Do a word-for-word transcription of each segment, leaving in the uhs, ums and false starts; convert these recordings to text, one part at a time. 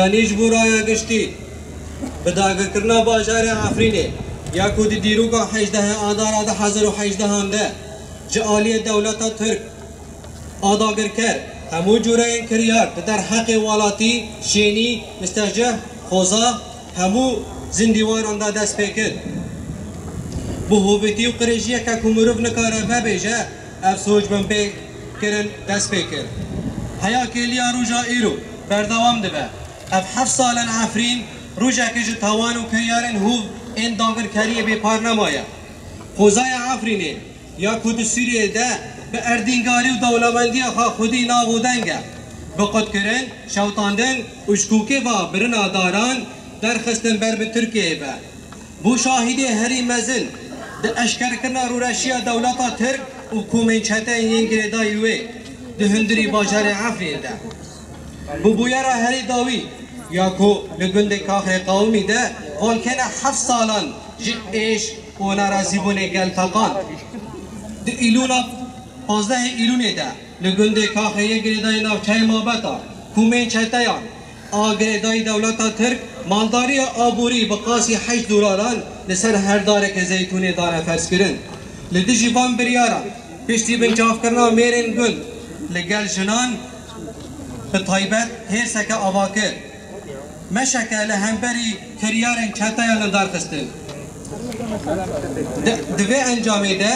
Tenê ji bo raya giştî, bi dagirkirina bajarê Efrînê ya ku di dîroka hejdehê Adara du hezar û hejdehan de ji aliyê dewleta Tirk a dagirker hemû cûreyên kiryar di derheqê welatî, şênî, mistecih, xoza hemû zindîwaran de dest pê kir. Bi hovîtî û qirêjiyeke ku mirov nikare vebêje, ev soc bin pê kirin dest pê kir. Heya kêliya roja îro berdewam dibe. Ev heft sal in Efrîn rojekê ji tawan û kiryarên hov ên dagirkeriyê bêpar nemaye. Xwezaya Efrînê ya ku di Sûriyeyê de bi erdîngarî û dewlemendiya xwe xwedî nav û deng e, bi qutkirin, şewitandin û ji kokê ve birina daran derxistin ber bi Tirkiyeyê ve. Bû şahidê herî mezin di eşkerkirina rûreşiya dewleta Tirk û komên çeteyên yên girêdayî wê di hundirî bajarê Efrînê de. Bi bûyera herî dawî ya ku li gundê Kaxê Qawimî de volkene heft salan ji êş û nerazîbûnê gel teqand. Di îlûna pazdehê îlûnê de li gundê Kaxê yê girêdayî navçeyê Mabeta komên çeteyan a girêdayî dewleta Tirk maldariya aborî bi qasî heşt dolaran li ser her darekê zeytûnê dane ferzkirin. Li dijî van biryaran piştî binçavkirina mêrên gund li gel jinan bi taybet hêrseke ava kir. Meşeke li hemberî kiryarên çeteyan li dar xistin. Di, di vê encamê de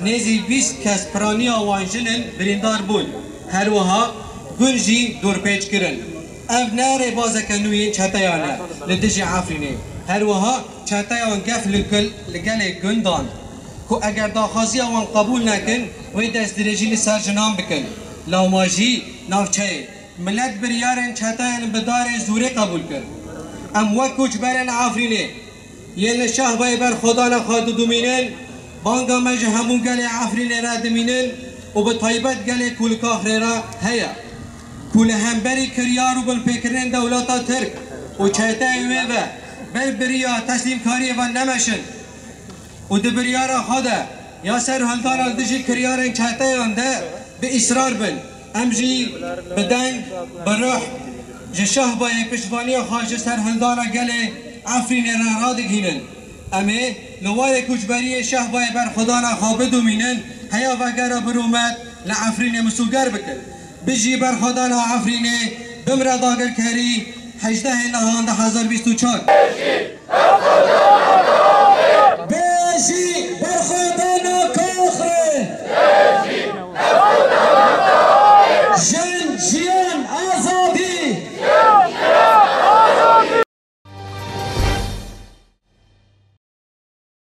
nêzî bîst kes piraniya wan jin in birîndar bûn. Her wiha gund jî dorpêç kirin. Ev ne rêbazeke nû yên çeteyan e li dijî Efrînê. Her wiha çeteyan gef li gel, li gelê gund dan ku eger daxwaziya wan qebûl nekin, wê destdirêjî li ser jinan bikin. Lewma jî navçeyê milet biryarên çeteyan bi darê zorê qebûl kir. Em wek koçberên Efrînê yên li Şehbayê berxwedana xwe didomînin, banga me ji hemû gelê Efrînê re dimînin û bi taybet gelê ku li Kaxrê re heye, ku li hemberî kiryar û binpêkirinên dewleta Tirk û çeteyên wê ve ber bi riya teslîmkariyê ve nemeşin û di biryara xwe de ya serhildana li dijî kiryarên çeteyan de bi îsrar bin. Em jî bi deng, bi ruh ji Şehbayê piştvanîya xwe ji serhildana gelê Efrînê re radigihînin. Em ê li warê koçberiyê Şehbayê berxwedana xwe bidomînin, heya vegera bi rûmet li Efrînê misoger bikin. Bijî berxwedana Efrînê, bimre dagirkerî, hejdehê Nihan du hezar bîst û çar.